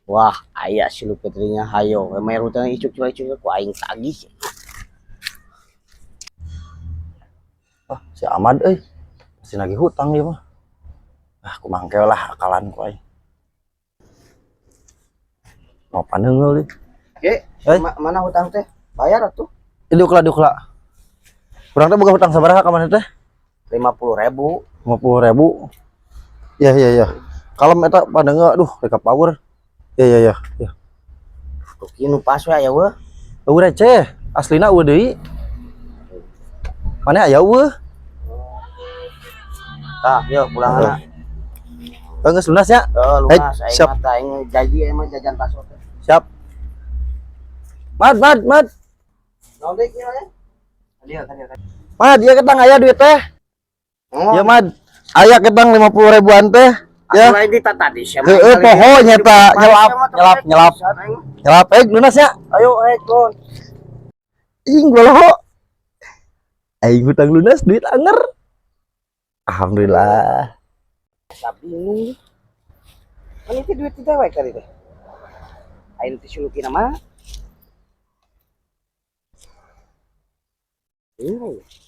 Wah, aya si Lupetrinya hayo. Mayar hutang icuk cuma icuk ku aing tagih. Ah, si Ahmad euy. Masih nagih hutang ieu mah. Ah, kumaha engke lah akalan ku aing. Mau paneunggeul deui. Oke, Eh? Mana hutang teh? Bayar atuh. Diuk lah, diuk lah. Urang teh boga hutang sabaraha ka maneh teh? 50.000. 50.000. Ya ya ya. Kalem eta paneunggeul, aduh, rek power. Ya ya ya, ya. Tuh kieu nu pas we aya weuh. Eueuh receh, aslina eueuh deui. Maneh aya eueuh? Tah, yeuh pulanganna. Heuh, geus lunas ya? Heuh, lunas aing siap. mah tah aing janji aing mah jajan bakso teh. Siap. Mad, mad, mad. Naon deui kieu aya? Kadieu, kadieu, kadieu. Mad, ieu ketang aya duit teh. Oh, Ya, Mad. Aya ketang 50 ribuan teh. Ya. Atuh lain di tadi sia mah. Heeh, poho nyeta nyelap, nyelap, nyelap. Nyelap, lunas ya. Ayo, kon. Ing boloho. Aing hutang lunas duit anger. Alhamdulillah. Asa bingung. Kan itu duit dewek tadi teh. Aing teh sulukina mah. Ini.